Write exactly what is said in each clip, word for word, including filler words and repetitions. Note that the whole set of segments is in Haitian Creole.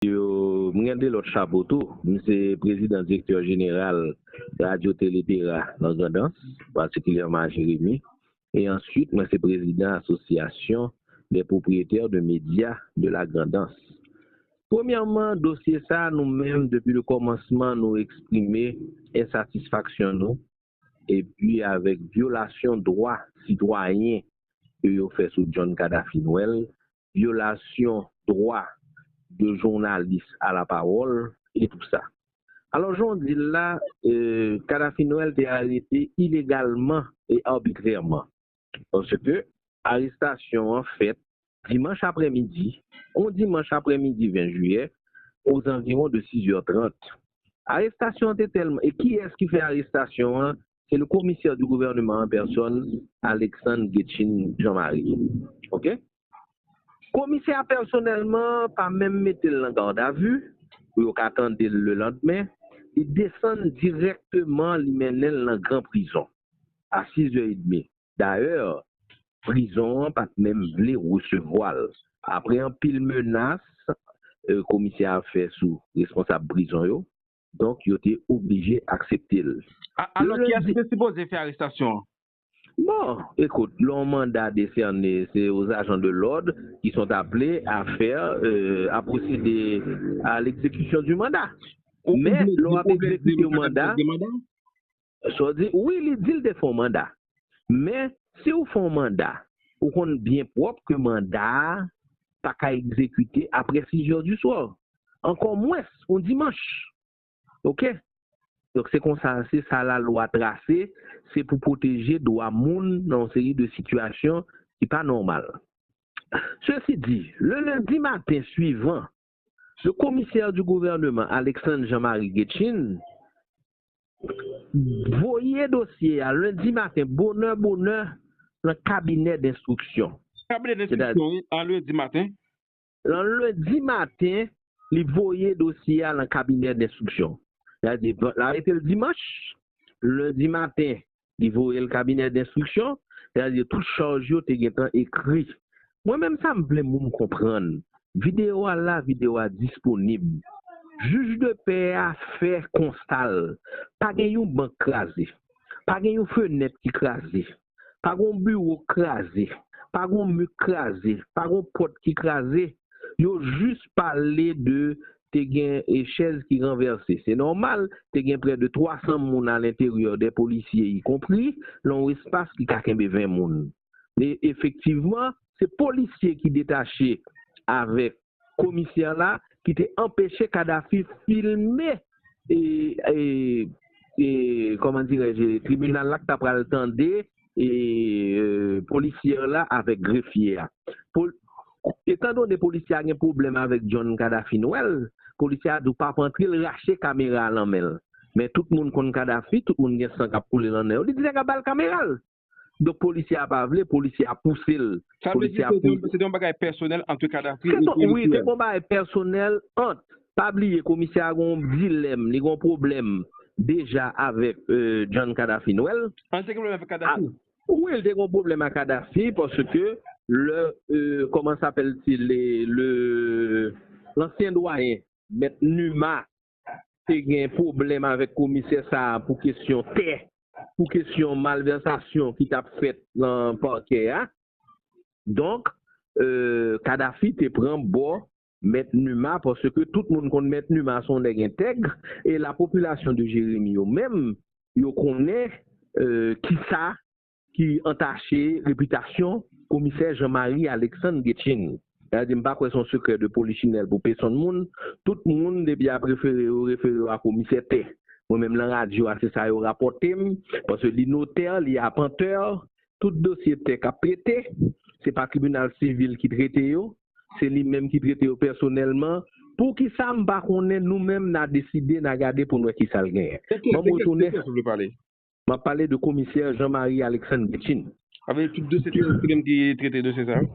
Yo, mwen gen de lòt chapo tou. Mwen se prezidan direktè jeneral Radyo Tele Tera nan Grandans, patikilyèman a Jeremi. E answit, mwen se prezidan Association des propriétaires de médias de la Grandans. Premyèman, dosye sa, nou menm, depi le kòmansman, nou eksprime ensatisfaksyon nou, epi avèk vyolasyon dwa sitwayen ke yo fè sou John Kadhafi Noël, vyolasyon dwa de jounalis a la pawòl e tou sa. Alò, jan w di l la, euh, Kadhafi Noël te arete ilegalman e arbitrèman. Paske arestasyon an fèt dimanch aprèmidi, yon dimanch aprèmidi ven jiyè, ozanviwon de sizè trant. Arestasyon an te tèlman, e kiyès ki fè arestasyon an? C'est le commissaire du gouvernement en personne, Alexandre Guetchine Jean-Marie. OK? Komisè a pèsonèlman pa menm mete l nan gadavi pou yo ka tande l lelandmen. Li desann dirèkteman, li mennen l nan gran prizon a sizè edmi. Dayè, prizon an pa t menm vle resevwa l. Apre anpil menas, euh, komisè a fè sou responsab prizon yo, donk, yo te oblije aksepte l. A- Alò, kiyès ki te sipoze fè arestasyon an? Bon, écoute, lè yon manda desène, c'est aux agents de l'ordre qui sont appelés à faire, euh, à procéder à l'exécution du mandat. Men, lè w ap egzekite yon manda, sa w di, wi, li di l te fè yon manda. Men, si w fè yon manda, ou konn byen pwòp ke manda a pa ka egzekite apre sizè di swa. Ankò mwens, yon dimanch. OK? Donk, se konsa, se sa lalwa trase, se pou pwoteje dwa moun nan yon seri de sitiyasyon ki pa nòmal. Ceci dit, le lundi matin suivant, le commissaire du gouvernement, Alexandre Jean-Marie Guetchine, voye dosye a lendi maten, bonè, bonè, nan kabinè denstriksyon. Kabinè denstriksyon, wi, an lendi maten? Nan lendi maten, li voye dosye a nan kabinè denstriksyon. Sètadi, l arete l dimanch, lendi maten, li voye l kabinè denstriksyon, sètadi, tout chaj yo te gentan ekri. Mwen menm, sa m vle moun konprann, videyo a la, videyo a disponib. Jij de pè a fè konsta l. Pa gen yon bank kraze. Pa gen yon fenèt ki kraze. Pa gen yon biwo kraze. Pa gen yon mi kraze. Pa gen yon pòt ki kraze. Yo jis pale de te gen e chèz ki ranvèse. Se nòmal, te gen prè de twa san moun alenteryè, de polisye ikonpri, nan yon espas ki ka kenbe ven moun. E efektivman, se polisye ki detache avèk komisè la ki te anpeche Kadafi filme e, e, e, kòman dirèj, tribinal la ki ta pral tande e, e, polisye la avèk grefye a. Pol, etandone polisye a gen pwoblèm avèk John Kadafi Noël, polisye a di w p ap antre, l rache kamera a nan men l. Men tout moun konn Kadafi, tout moun gen san k ap koule nan nen yo. Li di nèg la ba l kamera l. Donk, polisye a pa vle, polisye a pouse l. Sa vle di se te yon bagay pèsonèl ant Kadafi e... Wi, se te yon bagay pèsonèl ant. Pa bliye, komisè a gen yon dilèm, li gen yon pwoblèm deja avèk, euh, John Kadafi Noël. An, te gen pwoblèm avèk Kadafi? Wi, li te gen yon pwoblèm ak Kadafi, paske le, euh, comment s'appelle-t-il, le, le, l'ancien doyen, Mèt Numa, te gen pwoblèm avèk komisè sa a pou kesyon tè, pou kesyon malvèsasyon ki t ap fèt nan pakè a. Donk, euh, Kadafi te pran bò Mèt Numa, paske tout moun konn Mèt Numa se yon nèg entèg, e la popilasyon de Jeremi yo menm, yo konnen, euh, kisa ki antache repitasyon komisè Jean-Marie Alexandre Guetchine. Sètadi, m pa kwè se yon sekrè de polichinèl pou pèsonn moun. Tout moun, depi y ap refere yo, refere yo a komisè tè. Mwen menm nan radyo a, se sa yo rapòte m, paske li notè, li apantè, tout dosye tè k ap trete, se pa tribinal sivil ki trete yo, se li menm ki trete yo pèsonèlman. Poukisa m pa konnen, nou menm n a deside, n a gade pou n wè kisa l genyen. Ban m retounen. M ap pale de komisè Jean-Marie Alexandre Guetchine. Sa vle di tout dosye tè se li menm ki trete dosye sa yo?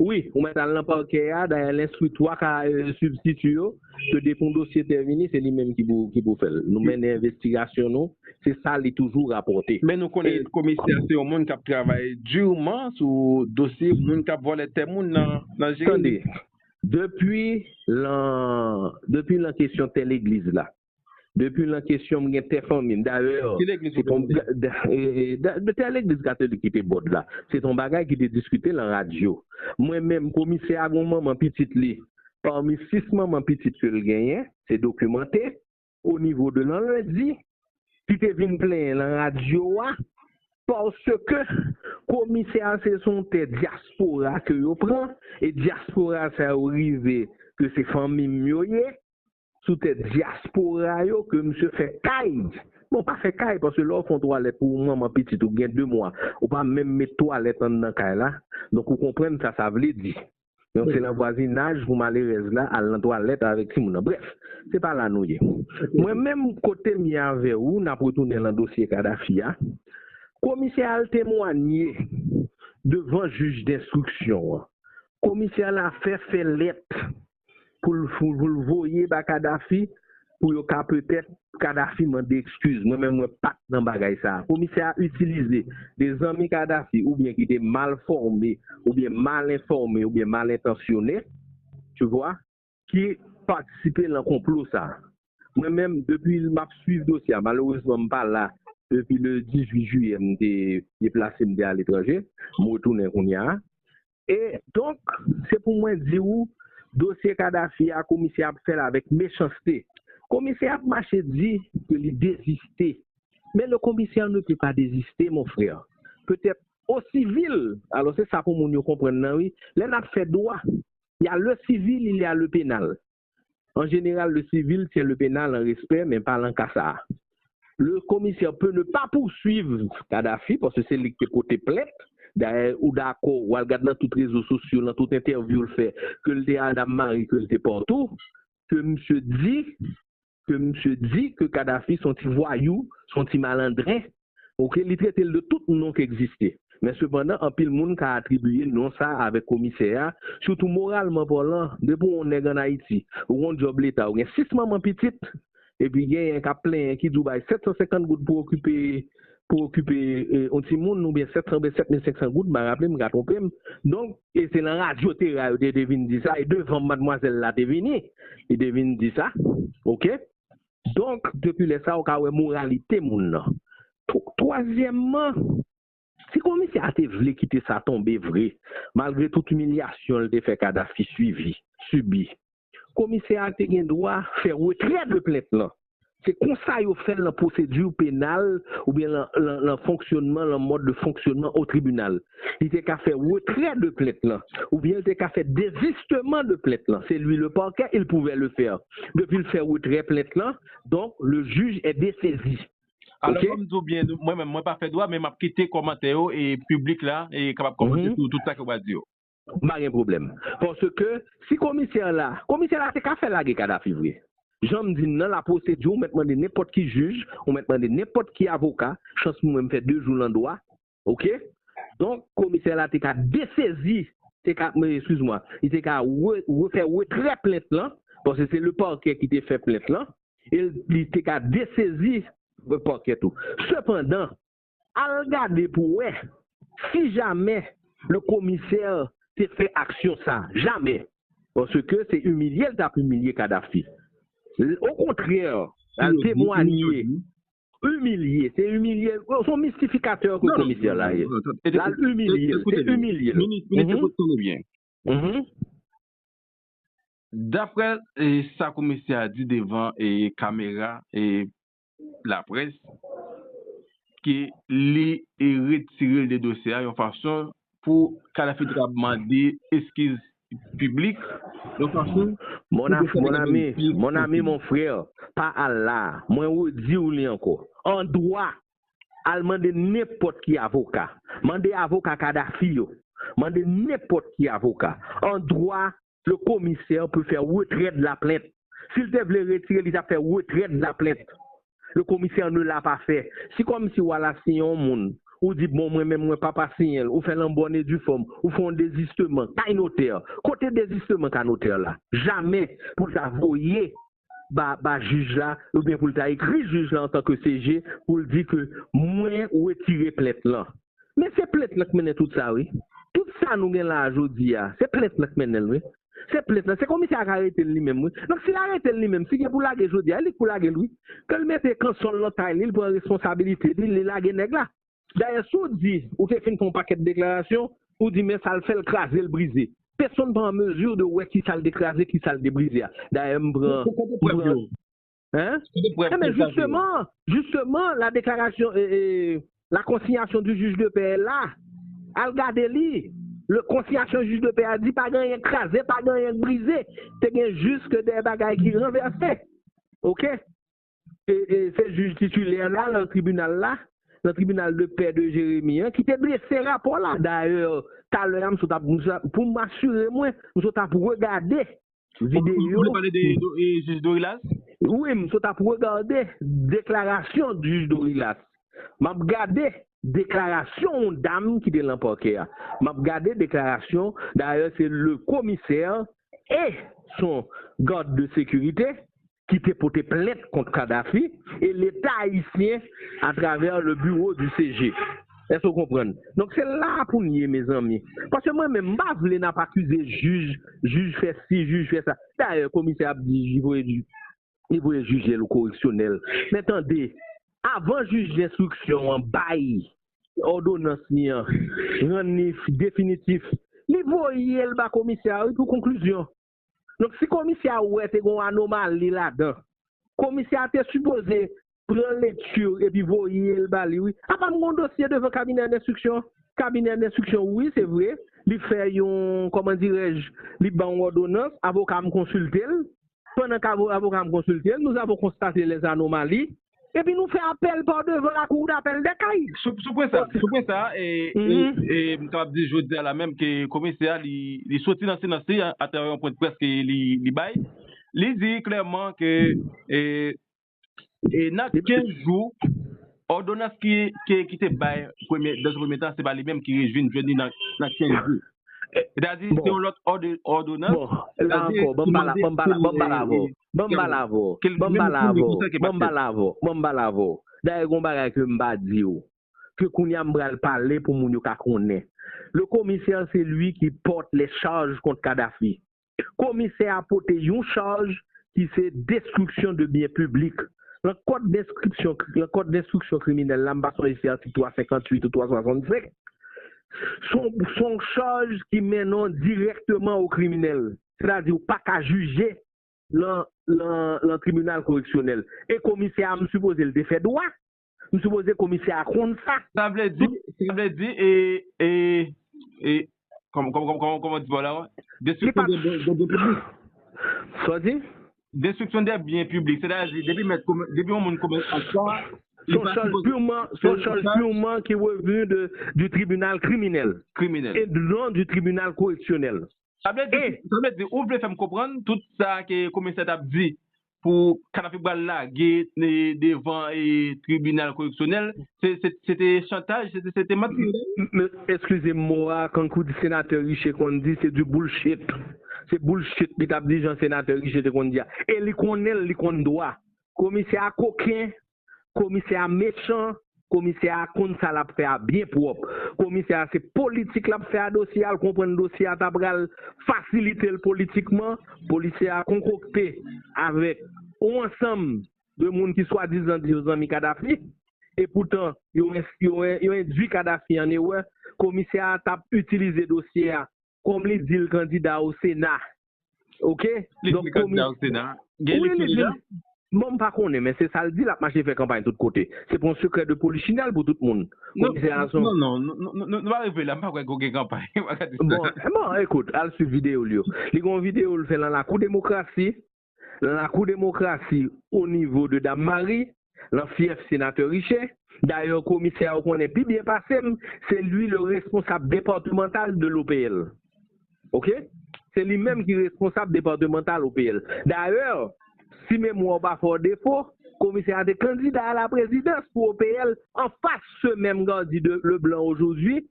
Wi, ou mèt al nan pakè a, dayè l enstwi twa ka, euh, sibstitye yo, ke depi yon dosye tè vini, se li menm ki pou, ki pou fè l. Nou mennen envestigasyon nou, se sa li toujou rapòte. Men nou konnen komisè se yon moun k ap travay diman sou dosye moun k ap vòlè tè moun nan, nan Jeremi. Tande, Depi lan, depi lan kesyon tè legliz la, depi lan kesyon m gen tè fanmi m, dayè, Ki legliz se ou te konn, vote? da- e- e- da- tè legliz katolik ki te bòd la, se t on bagay ki te diskite lan radyo. Mwen menm, komisè a gen manman pitit li, pami sis manman pitit ke l genyen, se dokimante, o nivo de lan lendi, ki te vin plenyen lan radyo a, paske komisè a se sou tè dyaspora ke yo pran, e dyaspora sa yo rive ke se fanmi m yo ye, sou tè dyaspora yo ke misye fè kay. Bon, pa fè kay, paske lè w fè yon twalèt pou manman pitit ou gen de mwa, ou pa menm met twalèt anndan kay la. Donk, ou konprann sa sa vle di. Donk, se lan vwazinaj pou malerèz la al lan twalèt avèk timoun nan. Brèf, se pa la nou ye. Mwen menm, kote m ye avè ou, n ap retounen lan dosye Kadafi a. Komisè a al temwanye devan jij denstriksyon an. Komisè la fè fè lèt pou l pou l voye ba Kadafi, pou yo ka petèt Kadafi mande ekskiz. Mwen menm, mwen pa t nan bagay sa a. Komisè a itilize de zanmi Kadafi oubyen ki te mal fòme, oubyen mal enfòme, oubyen mal entansyone, tu vois, ki patisipe lan konplo sa a. Mwen menm, depi m ap swiv dosye a, malerezman m pa la depi le dizuit jiyè, m te deplase, m te aletranje, m retounen kounye a. E donk, se pou mwen di ou, dosye Kadafi a, komisè ap fè l avèk mechanste. Komisè ap mache di ke li deziste. Men le commissaire ne peut pas désister, mon frère. Peut-être au civil, alò se sa pou moun yo konprann nan, wi, lè n ap fè dwa, il y a le civil, il y a le pénal. En général, le civil tient le pénal en respect, men pa lan ka sa a. Le commissaire peut ne pas poursuivre Kadhafi, paske se li ki te pote plent. Dayè, ou dakò, w al gad nan tout rezo sosyo, nan tout entèvyou l fè, ke l te a Dam Mari, ke l te patou, ke misye di, ke misye di ke Kadhafi se yon ti vwayou, se yon ti malandren. Oke, li trete l de tout non ki egziste. Men sepandan, anpil moun ka atribiye non sa avèk komisè a, sitou moralman palan, depi w yon nèg ann Ayiti, ou yon djòb leta, ou gen sis manman pitit, epi genyen k ap plenyen ki di w bay sèt san senkant goud pou okipe, pou okipe, e, yon timoun, oubyen sèt san oubyen sèt mil senk san goud, m pa raple m, m ka twonpe m. Donk, e se lan radyo Tera yo te, te vin di sa, e devan madmwazèl la te vini, li te vin di sa, oke? Donk, depi lè sa, ou ka wè moralite moun nan. Tw-, twazyèmman, si komisè a te vle kite sa tonbe vre, malgre tout imilyasyon l te fè Kadhafi swivi, sibi, komisè a te gen dwa fè retrè de plent lan. Se konsa yo fè l nan pwosedi penal oubyen lan, lan, lan fonksyonman, lan mòd de fonksyonman o tribinal. Li te ka fè retrè de plent lan, oubyen li te ka fè dezisteman de plent lan. C'est lui le parquet, il pouvait le faire. Depi l fè retrè plent lan, donc le juge est dessaisi. Alò, Oke? Kòm m di w byen, mwen menm, mwen pa fè dwa, men m ap kite kòmantè yo e piblik la e kapab kòmante Mhm. sou tout sa ke w pral di yo. M pa gen pwoblèm. Paske si komisè la, komisè la te ka fè lage Kadhafi vre. Jan m di n nan, la pwosedi, ou mèt mande nenpòt ki jij, ou mèt mande nenpòt ki avoka, chans pou mwen m fè de jou lan dwa, oke? Donk, komisè la te ka desezi, te ka, men, eskiz mwa, li te ka re-, refè retrè plent lan, paske se le parquet ki te fè plent lan, e li te ka desezi pakè tou. Sepandan, al gade pou wè si jamè le komisè te fè aksyon sa. Jamè. Paske se imilye l t ap imilye Kadhafi. Okontrè, al temwanye. Imilye. Se imilye. Se yon mistifikatè ke komisè la ye. L al imilye l. Se imilye l. Minis, minis, ekoute nou byen. Mhm. Daprè, e, sa komisè a di devan, e, kamera, e, laprès, ke li, e, retire l de dosye a yon fason pou Kadhafi te ka mande eskiz piblik, yon fason Mon, pou af, dosye a te mon ka ami, vin pi mon ami, fasil. Mon frè, pa al la. Mwen redi w li ankò. An dwa, al mande nenpòt ki avoka. Mande avoka Kadhafi yo. Mande nenpòt ki avoka. An dwa, le commissaire peut faire retrait de la plainte. Si l te vle retire, li t ap fè retrait de la plainte. Le commissaire ne l'a pas fait. Si kòmsi w al asiyen yon moun, ou di, bon, mwen menm, mwen p ap asiyen l, ou fè l an bòn e di fòm, ou fè yon dezisteman, kay notè. Kote dezisteman kay notè la? Jamè pou l ta voye ba, ba jij la, oubyen pou l ta ekri jij la antanke C G, pou l di ke mwen retire plent lan. Men se plent lan k mennen tout sa, wi. Tout sa nou gen la a jodi a, se plent lan k mennen l, wi. Se plent lan, se komisè a k arete l li menm, wi. Donk, si l arete l li menm, si gen pou lage jodi a, li k pou lage l, wi. Ke l mete kanson l nan tay li, l pran responsabilite li, li lage nèg la. Dayè, si w di, ou te fin fè yon pakèt deklarasyon, ou di, men sa l fè, l kraze, l brize. Pèsonn pa an mezi de wè ki sa l te kraze, ki sa l te brize a. Dayè, m pran. Kote prèv yo? Hein? Kote prèv? Enben, jisteman, jisteman, la déclaration, eh, eh, la consignation du juge de paix la, al gade li. Le, consignation juge de paix a di pa gen anyen k kraze, pa gen anyen k brize. Te gen jis ke de bagay ki ranvèse. Oke? E, e se jij titilè la, nan tribinal la, nan tribinal de pè de Jeremi an, ki te drese rapò la. Dayè, talè a, m sot ap, pou m asire mwen, m sot ap regade videyo. Ou vle pale de, de, e, jij Dorilas? Wi, m sot ap regade deklarasyon jij Dorilas. M ap gade deklarasyon yon dam ki te lan pakè a. M ap gade deklarasyon, dayè, se le commissaire et son garde de sécurité ki te pote plent kont Kadhafi e Leta ayisyen atravè le bureau du C G. Èske w konprann? Donk, se la pou n ye, mezanmi. Paske mwen menm, m pa vle n ap akize jij, jij fè si, jij fè sa. Dayè, komisè ap di, li voye, li voye jije l ou koreksyonèl. Men tande, avan jij denstriksyon an bay òdonans li an, rann li definitif, li voye l ba komisè a, wi, pou konklizyon. Donk, si komisè a wè te gen yon anomali ladan, komisè a te sipoze pran lekti epi voye l ba li, wi. Apa m gen yon dosye devan kabinè denstriksyon? Kabinè denstriksyon, wi, se vre, li fè yon, comment dirais-je, li ban yon òdonans, avoka m konsilte l. Pendant que avocat m konsilte, nous avons constaté les anomalies. Epi nou fè apèl pa devan la cour d'appel de Kay. Sou, sou pwen sa, sou pwen sa, e, e, e, m kapab di jodi a la menm ke komisè a, li, li soti nan silans li atravè yon pwen de près ke li, li bay. Li di klèman ke, e, e nan kenz jou, òdonans ki, ki, ki te bay premye, dans un premier temps, se pa li menm ki vin jwenn li nan, nan kenz jou. Sètadi, se yon lòt òdonans. Bon, la ankò, ban m pale avè w. Ban m pale avè w. Ban m pale avè w. Ban m pale avè w. Ban m pale avè w. Dayè, gon bagay ke m pa di w. Ke kounye a m pral pale pou moun yo ka konnen. Le commissaire, c'est lui qui porte les charges contre Kadhafi. Komisè a pote yon chaj ki se destriksyon de byen piblik. Nan kòd denstriksyon, nan kòd denstriksyon kriminèl la, m pa sonje si se atik twa senkantuit ou twa swasannsenk, se yon, se yon chaj ki mennen w dirèkteman o kriminèl. Sètadi, ou pa ka jije nan, nan, nan tribinal koreksyonèl. E komisè a, m sipoze l te fè dwa. M sipoze komisè a konn sa. Sa vle di, sa vle di, e, e, e, kòman, kòman, kòman, kòman di bò la, destriksyon de byen, de byen piblik. Sa w di? Destriksyon de byen piblik, sètadi, depi mèt, depi yon moun komèt ak sa, se yon chaj purman, se yon chaj purman ki revenu de, du tribunal criminel. Criminel. Et non du tribunal correctionnel. Sa vle di, sa vle di, ou vle fè m konprann tout sa ke komisè t ap di pou Kadhafi pral lage, e, devan, e, tribinal koreksyonèl, se, se, se te chantaj, se te, se te manti. M, m, eskize m mo a, kankou di senatè Riche konn di, se du bullshit. Se bullshit, li t ap di jan senatè Riche te konn di a. E li konnen l, li konn dwa. Komisè a koken, komisè a mechan, komisè a konn sa l ap fè a byen pwòp. Komisè a se politik l ap fè a dosye a, l konprann dosye a ta pral fasilite l politikman. Komisè a konkokte avèk yon ansanm de moun ki swadizan di yo zanmi Kadhafi, e poutan yo, yo, yo endwi Kadhafi an erè. Komisè a t ap itilize dosye a kòm li di l kandida o Sena. Oke? Li di l kandida o Sena. Gen li ki la? Bon, m pa konnen, men se sa l di, l ap mache fè kanpay tout kote. Se pa yon sekrè de polichinèl pou tout moun. Non, komisè a se yon, non, non, non, nou pa rive la, m pa kwè ke gen kanpay. M pa ka di sa. Bon, bon, ekout, al swiv videyo l yo. Li gen yon videyo l fè nan lakou demokrasi, nan lakou demokrasi o nivo de Dam Mari, nan fyèf senatè Riche. Dayè, komisè a, ou konnen pi byen pase m, se li le responsab depatmantal de l'O P L. Oke? Se li menm ki responsab depatmantal O P L. Dayè, si memwa w pa fè w defo, komisè a te kandida a la prezidans pou O P L anfas se menm Gardy de Leblanc aujourd'hui,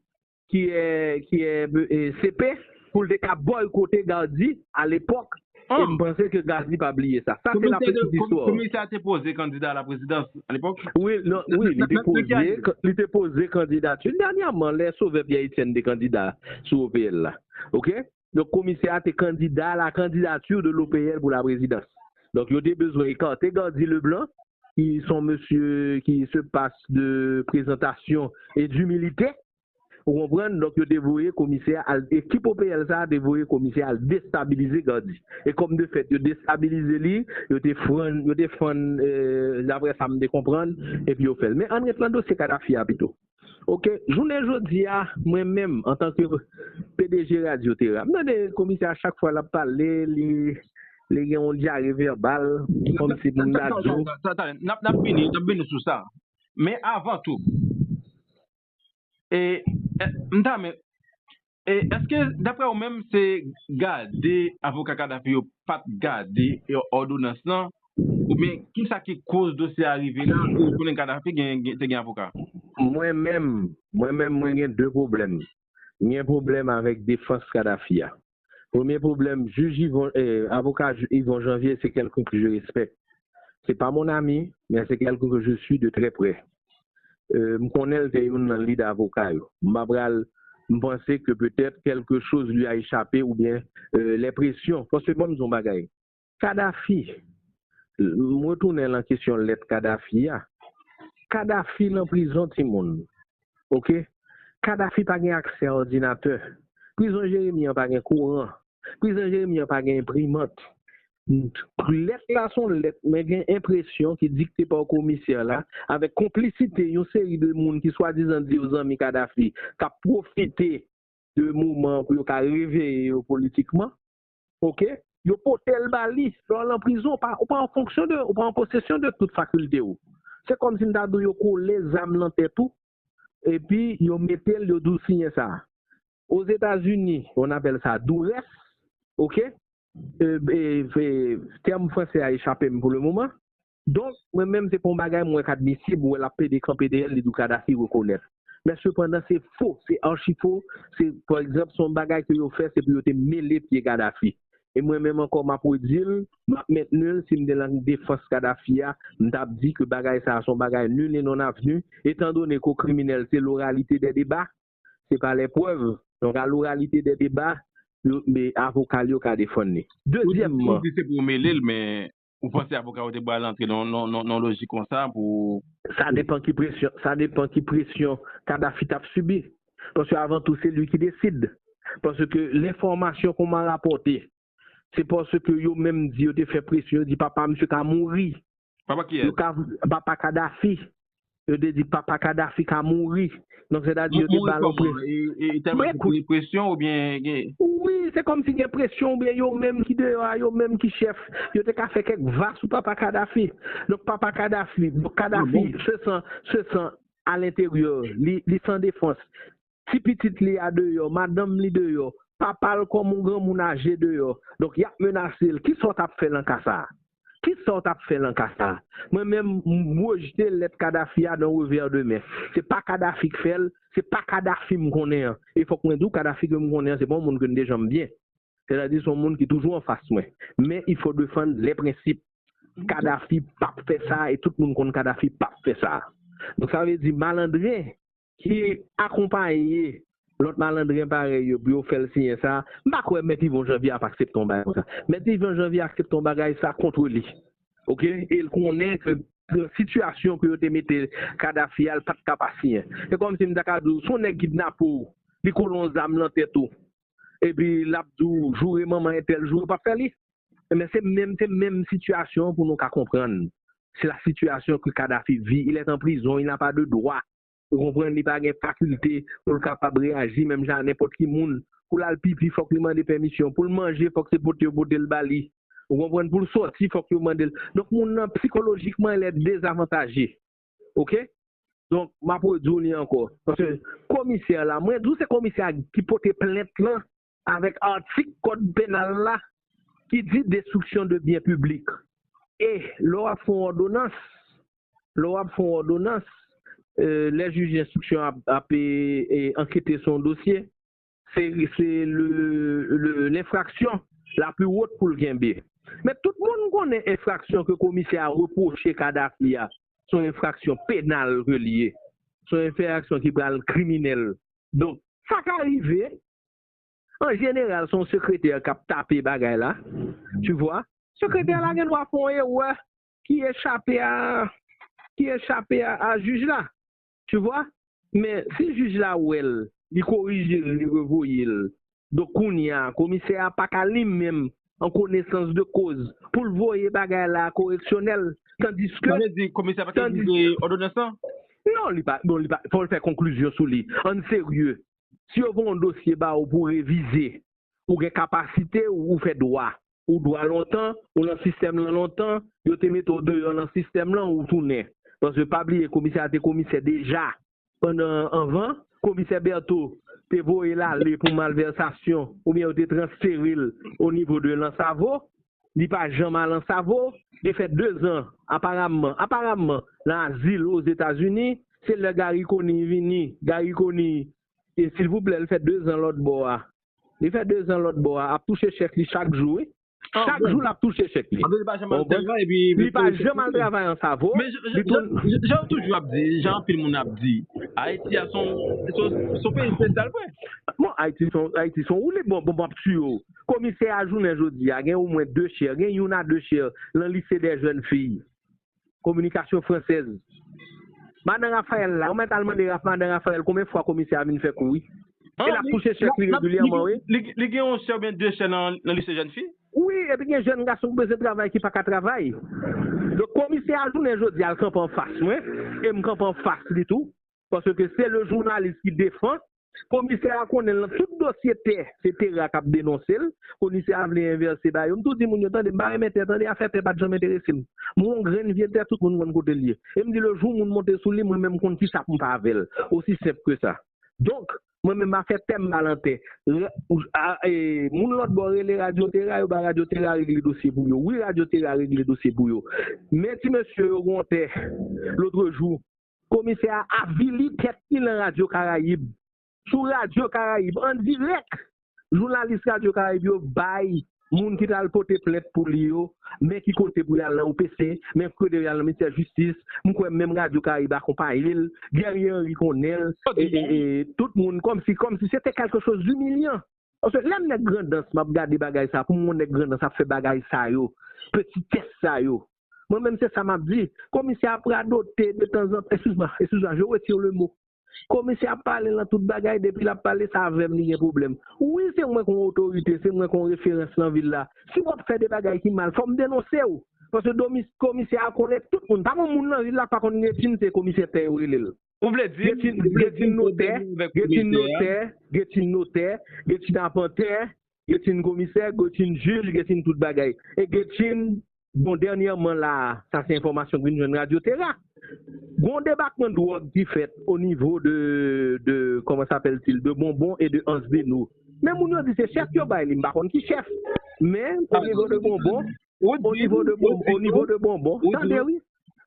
ki è, ki è, e, C P, pou l te ka bòykote Gardy a lepòk. E m panse ke Gardy pa bliye sa. Sa se la petite histoire. Komisè a te poze kandida a la prezidans a lepòk? Wi, non, wi, li te poze, li te poze kandidati. Dènyèman, lè Sauveur Pierre Etienne te kandida sou O P L la. Oke? Donk, komisè a te candidat à la candidature de l'O P L pour la présidence. Donk, yo te bezwen ekate Gardy Leblanc, ki se yon mesye ki se passe de présentation et d'humilité. Ou konprann? Donk, yo te voye komisè al, ekip O P L sa a te voye komisè al destabilize Gardy. E kòm de fèt, yo destabilize li, yo te fann, yo te fann, eh, daprè sa m te konprann, epi yo fè l. Men ann ret nan dosye Kadhafi a pito. Oke, jounen jodi a, mwen menm, antanke P D G Radyo Tera, m tande komisè a chak fwa l ap pale, li, li gen yon dyare vèbal, kòmsi pou m ta di w. N ap vini, n ap vini sou sa. Men avan tou, e, e, m ta men, e, èske, daprè ou menm, se gade avoka Kadhafi yo pa t gade òdonans lan, oubyen kisa ki koz dosye a rive la, ou konnen Kadhafi gen, gen, te gen avoka? Mwen menm, mwen menm, mwen gen de pwoblèm. M gen pwoblèm avèk defans Kadhafi a. Premye pwoblèm, jij Yvon, eh, avoka Yvon Janvier, c'est quelqu'un que je respecte. C'est pas mon ami, mais c'est quelqu'un que je suis de très près. Euh, m konnen l te youn nan lead avoka yo. M pa pral, m panse ke petèt quelque chose lui a échappé oubyen euh, les pressions. Paske ban m di w yon bagay. Kadhafi, m retounen lan kesyon lèt Kadhafi a. Kadhafi lan prizon timoun. Oke? Kadhafi pa gen aksè a òdinatè. Prizon Jeremi an pa gen kouran. Prizon Jeremi an pa gen enprimant. Lèt la se yon lèt mwen gen enpresyon ki dikte pa komisè la avèk konplisite yon seri de moun ki swadizan di yo zanmi Kadhafi k ap pwofite de moman an pou yo ka reveye yo politikman. Oke? Yo pote l ba li. Lè w al nan prizon, ou pa, ou pa an fonksyon de, ou pa an posesyon de tout fakilte w. Se kòmsi m ta di w yo kole zam lan tèt ou, epi yo mete l, yo di w siyen sa. Ozetazini, on appelle ça duresse, oke? E, e, e, tèm franse a echape m pou le moman. Donk, mwen menm, se pa yon bagay mwen wè k admisib, ou wè l ap pede kanpe dèyè l, li di w Kadhafi rekonèt. Men sepandan, se fo, se achi fo, se, pa egzanp, se yon bagay ke yo fè, se pou yo te mele pye Kadhafi. E mwen menm ankò, m ap redi l, m ap mentni l, si m te lan defans Kadhafi a, m t ap di ke bagay sa a se yon bagay nul et non avenu, étant donné que au criminel, c'est l'oralité des débats, c'est pas les preuves. Donc, à l'oralité des débats, yo, men avoka l yo ka defann li. Dezyèmman, ou di se pou w mele l, men ou panse avoka yo te pral antre nan, nan, nan, nan lojik konsa pou... Sa depann ki presyon, sa depann ki presyon Kadhafi t ap sibi. Paske avan tou, se li ki deside. Paske lenfòmasyon ke w rapòte, se paske yo menm di, yo te fè presyon, yo di papa misye ka mouri. Papa kiyès? Yo ka, papa Kadhafi. Yo te di papa Kadhafi ka mouri. Donk, sètadi yo te ba l yon presyon. E, e, tèlman ki presyon oubyen... Wi, se kòmsi gen presyon oubyen yo menm ki deyò a, yo menm ki chèf. Yo te ka fè kèk va sou papa Kadhafi. Donk, papa Kadhafi, donk Kadhafi, se san, se san alenteryè, li, li san defans. Ti pitit li a deyò, madanm li deyò, papa l kòm yon granmoun aje deyò. Donk, y ap menase l. Kisa w t ap fè nan ka sa a? Kisa w t ap fè nan ka sa a? Mwen menm, m rejte lèt Kadhafi a d'un revers de main. Se pa Kadhafi k fè l, se pa Kadhafi m konnen an. E fòk mwen di w, Kadhafi ke m konnen an, se pa yon moun ke n te janm byen. Sètadi, se yon moun ki toujou anfas mwen. Men, il faut défendre les principes. Kadhafi p ap fè sa, e tout moun konn Kadhafi p ap fè sa. Donk, sa vle di, malandren ki akonpaye lòt malandren parèy yo pou yo fè l siyen sa, m pa kwè Mèt Yvon Janvier ap aksepte yon bagay konsa. Mèt Yvon Janvier aksepte yon bagay sa kont li. Oke? E l konnen ke nan sitiyasyon ke yo te mete Kadhafi a, l pa t ka pa siyen. Se kòmsi m ta ka di w, se yon nèg kidnape w, li kole yon zam nan tèt ou, epi l ap di w, joure manman entèl, joure papa li. Ebyen, se menm, se menm sitiyasyon an pou nou ka konprann. C'est la situation que Kadhafi vit. Il est en prison, il n'a pas de droit. Ou konprann, li pa gen fakilte pou l kapab reyaji menm jan a nenpòt ki moun. Pou l al pipi, fòk li mande pèmisyon. Pou l manje, fòk se pote yo pote l ba li. Ou konprann, pou l sòti, fòk yo mande l. Donk, moun nan, sikolojikman, il est désavantagé. Oke? Donk, m ap redi w li ankò. Paske komisè la, mwen di w se komisè a ki pote plent lan avèk atik kòd penal la ki di destruction de biens publics. E lè w ap fè yon òdonans, lè w ap fè yon òdonans, euh, lè jij enstriksyon ap, ap e, e, ankete sou yon dosye, se, se le, le, lenfraksyon la pli wot pou l kenbe. Men tout moun konnen enfraksyon ke komisè a repwoche Kadhafi a, se yon enfraksyon penal ke li ye. Se yon enfraksyon ki pral kriminèl. Donk, sa ka rive, an jeneral, se yon sekretè k ap tape bagay la. Tu vois? Sekretè la gen dwa fè yon erè ki echape a, ki echape a, a jij la. Tu vois? Men si jij la wè l, li korije l, li revoye l. Donk kounye a, komisè a pa ka li menm, an konesans de koz, pou l voye bagay la koreksyonèl. Tandiske... Sa vle di komisè a pa ka tandis- revize òdonans lan? Non, li pa, bon, li pa, fò l fè konklizyon sou li. An serye, si yo voye yon dosye ba ou pou revize, ou gen kapasite, ou, ou fè dwa. Ou dwa lontan, ou nan sistèm lan lontan, yo te mete w deyò nan sistèm lan, ou tounen. Paske pa bliye, komisè a te komisè deja. Pandan anvan, komisè Bertho te voye l ale pou malvèsasyon, oubyen yo te transfere l o nivo de Lansavo, li pa janm al Lansavo, li fè dezan, aparamman, aparamman, nan azil Ozetazini, se lè Garry Conille vini, Garry Conille, e silvouplè, l fè dezan lòtbò a. Li fè dezan lòtbò a, ap touche chèk li chak jou, wi. Chak jou, l ap touche chèk li. Anben, li pa janm al travay, epi li pa janm al travay Lansavo. Men jan, jan, jan, jan yo toujou ap di, jan anpil moun ap di, Ayiti a se yon, se yon, se yon peyi espesyal vre. Bon, Ayiti se yon, Ayiti se yon woule. Bon, bon, m ap tiye w. Komisè a jounen jodi a, gen omwen de chè, gen youn a de chè nan lise dè jèn fi. Kominikasyon fransèz. Madan Rafayèl la, ou mèt al mande Raf-, Madan Rafayèl konbyen fwa komisè a vin fè kou, wi. E l ap touche chèk li regilyèman, wi. Li, li, li gen yon chè oubyen de chè nan, nan lise jèn fi? Wi, epi gen jèn gason ki bezwen travay ki pa ka travay. Donk, komisè a jounen jodi a, l kanpe anfas mwen, e m kanpe anfas li tou, paske se le jounalis ki defan. Komisè a konnen l nan tout dosye tè, se Tera k ap denonse l. Komisè a vle envèse ba yo. M tou di moun yo, tande, m pa renmen tè, tande, afè tè pa t janm enterese m. M wè yon grenn vye tè, tout moun konn kote l ye. E m di, le jou moun monte sou li, mwen menm m konn kisa pou m fè avè l. Osi senp ke sa. Donk, mwen menm, afè tè m pa lan tè. Ra-, a, e, moun lòt bò rele Radyo Tera, yo ba Radyo Tera regle dosye pou yo. Wi, Radyo Tera regle dosye pou yo. Men ti mesye yo gen yon tè, lotrejou, komisè a avili tèt li nan Radyo Karayib. Sou Radyo Karayib, an dirèk, jounalis Radyo Karayib yo bay moun ki t al pote plent pou li yo, men ki kote pou y al nan O P C, men ki kote pou y al nan ministè jistis. M kwè menm Radyo Karayib akonpaye l, Guerrier Henry konnen l, e, e, e, tout moun, kòmsi, kòmsi se te quelque chose d'humiliant. Paske lè m nèg Grandans, m ap gade bagay sa, pou m wè nèg Grandans ap fè bagay sa yo, petitès sa yo. Mwen menm se sa m ap di. Komisè ap radote de tanzantan. Excuse-moi, excuse-moi, je retire le mot. Komisè ap pale lan tout bagay, depi l ap pale, se avè m li gen pwoblèm. Wi, se mwen k yon otorite, se mwen k yon referans lan vil la. Si w ap fè de bagay ki mal, fò m denonse w. Paske domi-, komisè a konnen tout moun. Pa gen moun nan vil la k pa konn Getjin se komisè tè yo rele l. Ou vle di, Getjin, ou vle di Getjin notè, Getjin notè, Getjin notè, Getjin apantè, Getjin komisè, Getjin jij, Getjin tout bagay. E Getjin, bon, dènyèman la, sa se enfòmasyon k vin jwenn Radyo Tera. Gon debakman dwòg ki fèt o nivo de, de, comment s'appelle-t-il, de Bonbon e de Anse des Nours. Men moun yo di se chèf yo bay li, m pa konn ki chèf. Men o nivo de Bonbon, o nivo de Bonbon, o nivo de Bonbon, tande wi,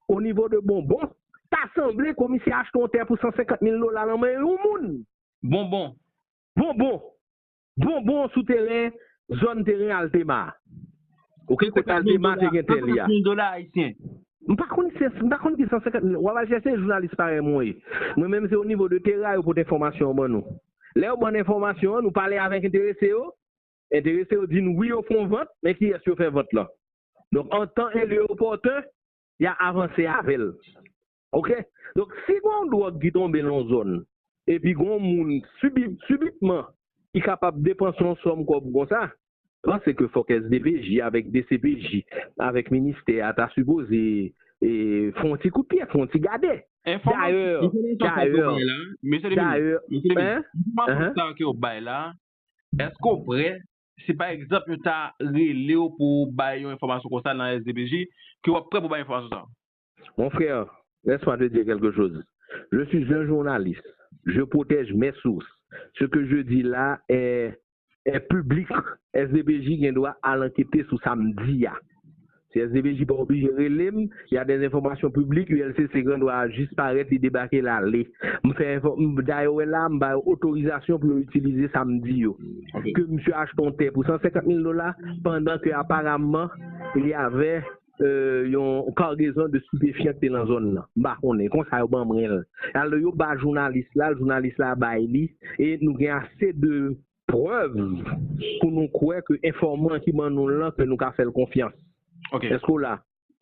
o nivo de Bonbon, ta sanble komisè achte yon tè pou san senkant mil dola nan men yon moun. Bonbon. Bonbon. Bonbon sou teren, zòn teren Altema. Oke, kote Altema te gen tè li a. San senkant mil dola ayisyen. M pa konn se, m pa konn ki san senkant mil. W ap al chèche jounalis parèy mwen ye. Mwen menm se o nivo de Tera yo pote enfòmasyon an ban nou. Lè yo ban n enfòmasyon an, nou pale avèk enterese yo. Enterese yo di n wi yo fè yon vant, men kiyès yo fè vant lan? Donk, an tan e lye opòten, y a avanse avè l. Oke? Donk, si gon dwòg ki tonbe nan yon zòn, epi gon moun sibi-, sibitman ki kapab depanse yon sòm kòb konsa, m panse ke fòk S D P J avèk D C P J, avèk ministè a ta sipoze, e, fè yon ti kout pye, fè yon ti gade. Dayè, dayè, dayè, enfòmasyon sa ke w bay la, èske w prè si pa egzanp yo ta rele w pou w bay yon enfòmasyon konsa nan S D P J, ke w ap prè pou w bay enfòmasyon sa? Mon frère, laisse-moi te dire quelque chose. Je suis un journaliste. Je protège mes sources. Ce que je dis là est, est public. S D P J gen dwa al ankete sou sa m di a. Si S D P J pa oblije rele m, y a des informations publiques, U L C C gen dwa jis parèt, li debake, l ale. M fè enfò-, m, dayè w wè la, m ba yo otorizasyon pou yo itilize sa m di yo. Ke misye achte yon tè pou san senkant mil dola, pandan ke aparamman, il y avait, euh, yon cargaison de stupéfiants ki te nan zòn nan. M pa konnen, konsa yo ban mwen l. Alò, yo ba jounalis la, jounalis la bay li, e nou gen ase de prèv pou nou kwè ke enfòman ki ban nou l lan, ke nou ka fè l konfyans. Èske w la?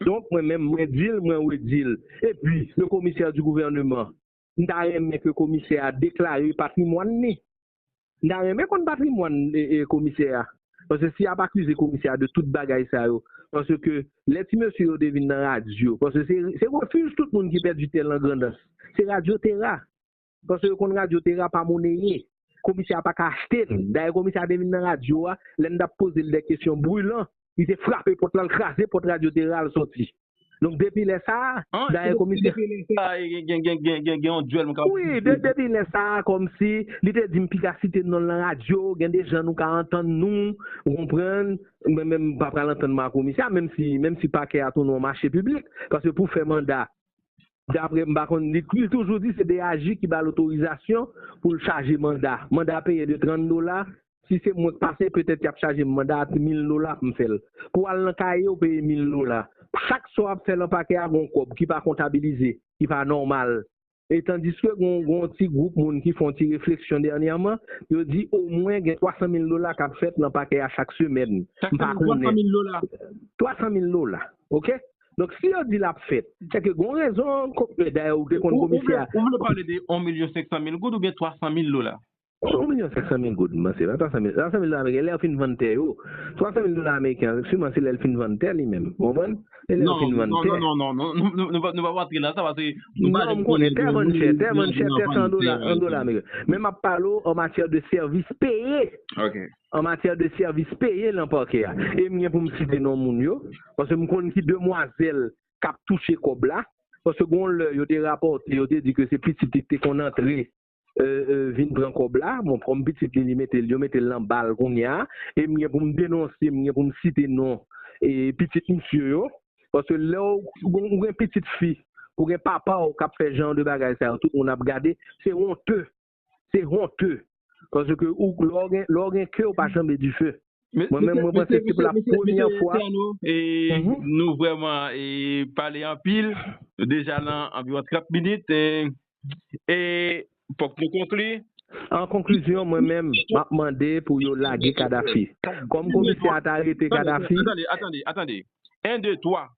Donk, mwen menm, mwen di l, mwen redi l. Epi, le commissaire du gouvernement, m ta renmen ke komisè a deklare patrimwàn li. M ta renmen konn patrimwàn e, e, komisè a. Paske si y ap akize komisè a de tout bagay sa yo, paske lè ti mesye yo te vin nan radyo, paske se, se refij tout moun ki pèdi tè lan Grandans. Se radyo Tera. Paske yo konn radyo Tera pa moneye. Komisè a pa ka achte l. Dayè komisè a te vin nan radyo a, lè n t ap poze l de kesyon brilan, li te frape pòt la, l kraze pòt radyo Tera, l sòti. Donk depi lè sa a, dayè komisè. Depi lè sa a, gen, gen, gen, gen, gen, gen yon dyèl mwen ka. Wi, de, depi lè sa a, kòmsi li te di m pi ka site non l nan radyo, gen de jan nou ka antann nou, ou konprann, mwen menm m pa pral antann mwen ak komisè a, menm si, menm si pakè a tounen yon mache piblik, paske pou fè manda, daprè m pa konn, li, li toujou di se D A J ki ba l otorizasyon pou l chaje manda. Manda peye de trant dola, si se mwen k pase, petèt y ap chaje m manda a mil dola pou m fè l. Pou w al nan kaye, w peye mil dola. Chak sa w ap fè lan pakè a, gen yon kòb ki pa kontabilize, ki pa nòmal. E tandiske gen, gen yon ti gwoup moun ki fè yon ti refleksyon dènyèman, yo di omwen gen twa san mil dola k ap fèt lan pakè a chak semèn. M pa konnen. Twa san mil dola. Twa san mil dola, oke? Donk, si yo di l ap fèt, se ke gen yon rezon, dayè, ou te konn komisè a. Ou vle pale de yon milyon senk san mil goud oubyen twa san mil dola? Yon milyon senk san mil goud, m panse, pa twa san mil, twa san mil dola ameriken, lè yo fin vann tè yo. Twa san mil dola ameriken an, siman se lè l fin vann tè li menm. Ou konprann? E lè yo fin vann tè. Non, non, non, non, non, nou, nou, nou, nou pa, nou pa antre nan sa, paske nou pa. Non, m konnen, tè vann chè, tè vann chè, tè se an dola, an dola ameriken. Men m ap pale w an matyè de sèvis peye. An matyè de sèvis peye lan pakè a. E m gen pou m site non moun yo, paske m konn ki demwazèl k ap touche kòb la. Paske gen yon lè, yo te rapòte, yo te di ke se pitit li ki te konn antre, e, e, vin pran kòb la. Bon, kòm pitit li, li mete l, yo mete l nan ba l kounye a. E m gen pou m denonse, m gen pou m site non, e, pitit misye yo. Paske lè w, ou gen, ou gen pitit fi, ou gen papa w k ap fè jan de bagay sa yo, tout moun ap gade, se wonte. Se honte. Paske ou, lè w gen, lè w gen ke, ou pa janbe dife. Mwen menm, mwen panse se pou la premyè fwa. E nou vrèman, e, pale anpil. Nou deja nan anviwon trant minit. E, e fòk nou konkli. An konklizyon, mwen menm, m ap mande pou yo lage Kadafi. Kòm komisè a ta arete Kadafi. Atande, atande, atande. En, de, twa.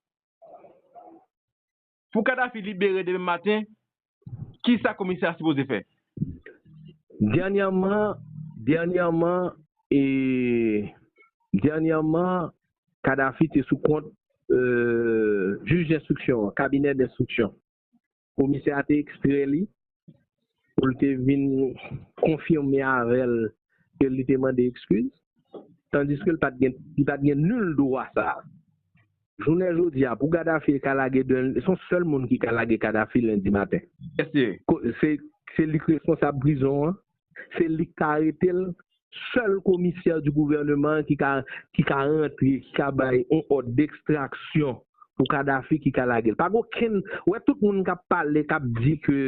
Pou Kadafi libere demen maten, kisa komisè a sipoze fè? Dènyèman, dènyèman, e, dènyèman, Kadafi te sou kont, e, jij denstriksyon an, kabinè denstriksyon. Komisè a te ekstrè li pou l te vin konfime avè l ke li te mande eskiz, tandiske l pa t gen, li pa t gen nil dwa sa a. Jounen jodi a, pou Kadafi ka lage de, se yon sèl moun ki ka lage Kadafi lendi maten. Èske se, se li k responsab prizon an, se li k ka arete l, sèl komisè di gouvèneman ki ka, ki ka rantre, ki ka bay yon òd dekstraksyon pou Kadafi ki ka lage l. Pa gen okenn, ou wè tout moun k ap pale, k ap di ke,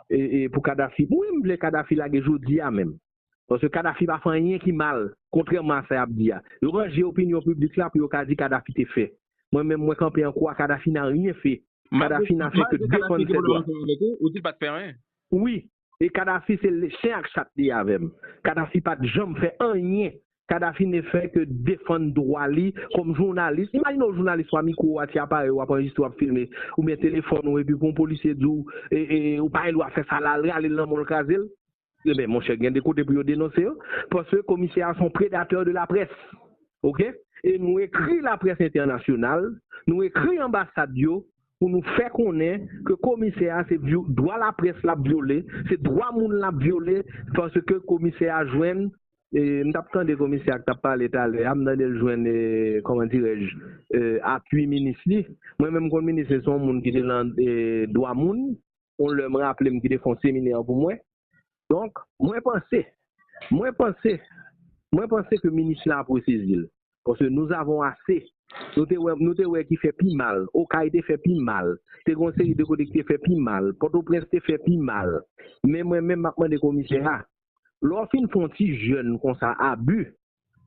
e, e, pou Kadafi. Mwen, m vle Kadafi lage jodi a menm. Paske Kadafi pa fè anyen ki mal, kontrèman a sa y ap di a. Yo ranje opinyon piblik la pou yo ka di Kadafi te fè. Mwen menm, mwen kanpe an kwa, Kadafi n'a rien fait. Kadafi n'a fait que défendre ses droits. Ou di l pa t fè anyen. Wi. E Kadafi se chen ak chat li avè m. Kadafi pa t janm fè anyen. Kadafi ne fè ke defann dwa li kòm jounalis. Imajine w jounalis, w a mikwo w a, ti aparèy w ap anrejistre, w ap filme, oubyen telefòn ou, epi pou yon polisye di w, e, e, ou pa gen dwa fè sa la, l rale l nan men w, l kraze l. Ebyen, monchè, gen de kote pou yo denonse yo, paske komisè a se yon predatè de laprès. Oke? E nou ekri laprès entènasyonal, nou ekri anbasad yo, pou nou fè konnen ke komisè a se vyo-, dwa laprès l ap vyole, se dwa moun l ap vyole, paske komisè a jwenn, e, m t ap tande komisè a k t ap pale talè a, m tande l jwenn, e, kòman dirèj, e, apui minis li. Mwen menm, m konn minis se yon moun ki te nan, e, dwa moun, yon lè m raple m ki te fè yon seminè pou mwen. Donk, mwen panse, mwen panse, mwen panse ke minis la ap resezi l. Paske nous avons assez. Nou te wè, nou te wè ki fè pi mal. Okay te fè pi mal. Te gen yon seri de kote ki te fè pi mal. Pòtoprens te fè pi mal. Men mwen menm, m ap mande komisè a, lè w fin fè yon ti jèn konsa abi,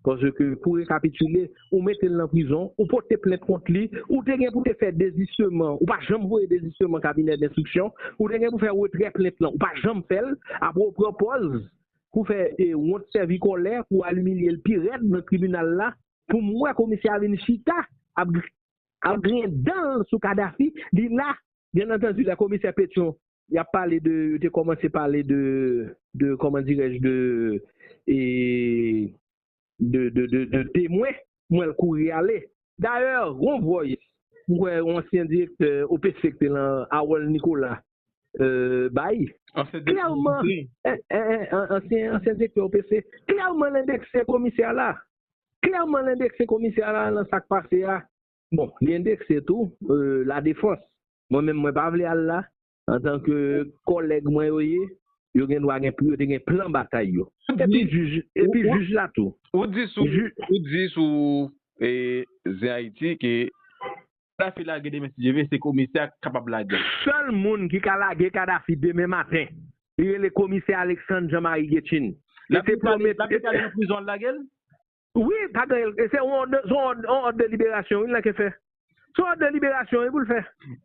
paske pou rekapitile, ou mete l nan prizon, ou pote plent kont li, ou te gen pou te fè dezisteman, ou pa janm voye dezisteman kabinè denstriksyon, ou te gen pou fè retrè plent lan, ou pa janm fè l, apre ou pran pòz pou fè e, wont sèvi kòlè, pou al imilye l pi rèd nan tribinal la, pou m wè komisè a vin chita, ap, ap griyen dan l sou Kadafi, li la, byen antandi, lè komisè Petyon, y ap pale de, yo te kòmanse pale de, de, kòman dirèj, de, e, de, de, de, de temwen, mwen l kouri ale. Dayè, gon vòys, m kwè yon ansyen direktè O P C ki te lan Harold Nicolas, euh, bay. Klèman, eh, eh, eh, an- ansyen, ansyen direktè O P C, klèman l endekse komisè a la. Klèman l endekse komisè a la nan sa k pase a. Bon, li endekse tou, euh, la defans. Mwen menm, mwen pa vle al la. Antanke kòlèg mwen yo ye, yo gen dwa gen, yo te gen plan batay yo. Epi jij, epi jij la tou. Ou di sou, ou di sou e, Zen Ayiti ke Kadafi lage demen si Dye vle, se komisè a k kapab lage l. Sèl moun ki ka lage Kadafi demen maten, li rele komisè Alexandre Jean Marie Guetchine. L ap dale nan prizon, al lage l? Wi, pa gen, e se yon òd, se yon òd, yon òd de liberasyon, wi, l nan ke fè. Se yon òd de liberasyon, wi, pou l fè.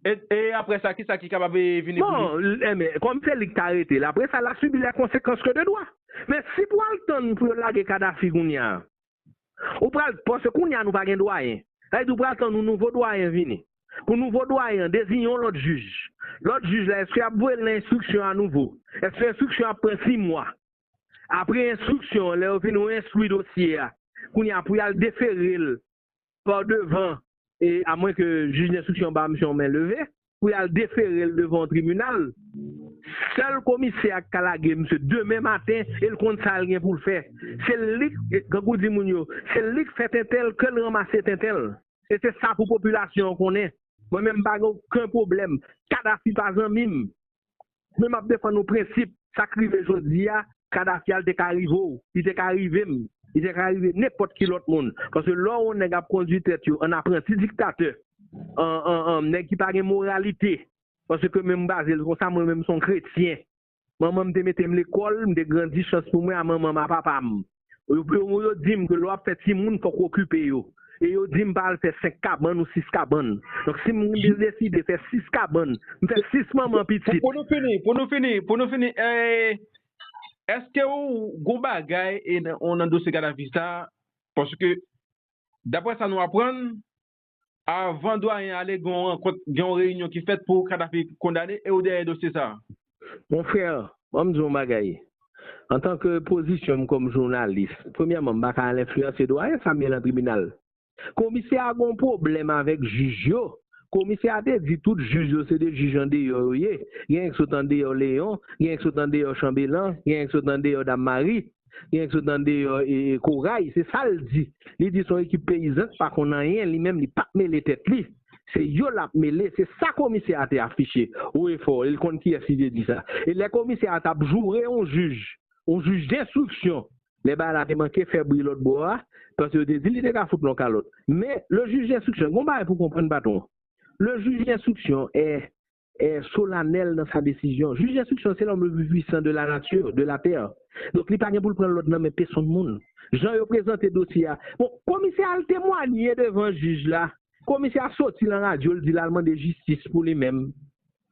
E, e apre sa, kisa ki kapab vini pou li? Bon, l- enben, kòm se li ki ta rete la, apre sa, l a sibi les conséquences que de droit. Men si pou al tann pou yo lage Kadafi kounye a, ou pral, paske kounye a nou pa gen dwayen. Sa vle di ou pral tann yon nouvo dwayen vini. Pou nouvo dwayen an deziyen yon lòt jij. Lòt jij la, èske y ap voye l nan enstriksyon a nouvo? Èske enstriksyon ap pran sis mwa? Apre enstriksyon an, lè yo fin enstwi dosye a, kounye a pou y al defere l pa devan, e amwen ke jij denstriksyon ba misye yon men leve, pou y al defere l devan yon tribinal. Sèl komisè a k ka lage misye demen maten, e l konn sa l gen pou l fè. Se li k, e, grangou di moun yo, se li k fè tenten l, ke l ranmase tenten l. E se sa pou popilasyon an konnen. Mwen menm m pa gen okenn pwoblèm. Kadafi pa zanmi m. Men m ap defann yon prensip. Sa k rive jodi a, Kadafi a, li te ka rive w. Li te ka rive m. Li te ka rive nenpòt ki lòt moun. Paske lè w wè yon nèg ap kondui tèt yo an apranti diktatè, an, an, an nèg ki pa gen moralite, paske menm m baze l konsa, mwen menm m se yon kretyen. Manman m te mete m lekòl, m te grandi, chans pou mwen, a manman m, a papa m. Yo, yo, yo di m ke lè w ap fè timoun, fòk w okipe yo. E yo di m pa al fè senk kabann ou sis kabann. Donk, si m deside fè sis kabann, m fè sis manman pitit. Pou nou fini, pou nou fini, pou nou fini, eh, èske ou gon bagay e nan, ou nan dosye Kadafi sa? Paske, daprè sa nou aprann, avan dwayen ale, gen yon rankont, gen yon reyinyon ki fèt pou Kadafi kondane e ou dèyè dosye sa a. Mon frè, ban m di w yon bagay. Antanke pozisyon m kòm jounalis, premyèman, m pa ka al enfliyanse dwayen, sa m ye lan tribinal. Komisè a gen yon pwoblèm avèk jij yo. Komisè a te di tout jij yo se de jij andeyò yo ye. Gen nèg sot andeyò Leyon, gen nèg sot andeyò Chanbelan, gen nèg sot andeyò Dam Mari, gen nèg sot andeyò e, e, Koray. Se sa l di. Li di se yon ekip peyizan ki pa konn anyen, li menm li p ap mele tèt li. Se yo l ap mele. Se sa komisè a te afiche o e fò. E l konn kiyès ki te di sa. E lè komisè a t ap joure yon jij, yon jij denstriksyon, lè bagay la te manke fè bri lòt bò a, paske yo te di li te ka fout l yon kalòt. Men, le juge d'instruction, gon bagay pou konprann, patwon. Le juge d'instruction est, est solennel dans sa décision. Jij denstriksyon, se l'homme le plus puissant de la nature, de la terre. Donk, li pa gen pou l pran lòd nan men pesonn moun. Jan yo prezante dosye a. Bon, komisè a al temwanye devan jij la. Komisè a soti lan radyo, l di l al mande jistis pou li menm.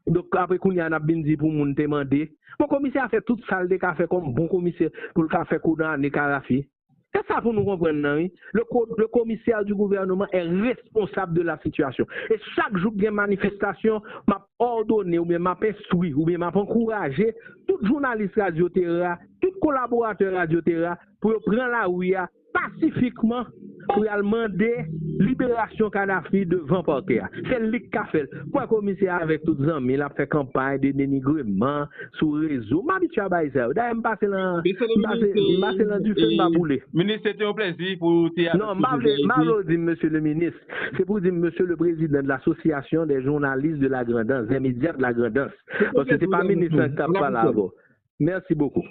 Donk, apre kounye a, n ap vin di pou moun te mande. Bon, komisè a fè tout sa l te ka fè kòm bon komisè pou l ka fè kondane Kadafi. Se sa pou nou konprann nan, wi. Le co-, le commissaire du gouvernement est responsable de la situation. E chak jou k gen manifestasyon, m ap òdone oubyen m ap enstwi oubyen m ap ankouraje tout jounalis Radyo Tera, tout kolaboratè Radyo Tera pou yo pran lari a pasifikman pou y al mande liberasyon Kadafi devan pakè a. Se li k ka fè l. Pwen komisè a avèk tout zanmi l ap fè kanpay de denigreman sou rezo. M abitye a bagay sa yo. Dayè, m pase lan, m pase, m pase lan dife, m pa boule. Minis, se te yon plèzi pou w te avèk nou jodi a. Non, m pa vle, m pa vle w di m Monsieur le Ministre. Se pou w di m Monsieur le Président de l'Association des journalistes de la Grand'Anse, des médias de la Grand'Anse. Paske se pa minis lan ki t ap pale avè w. Merci beaucoup.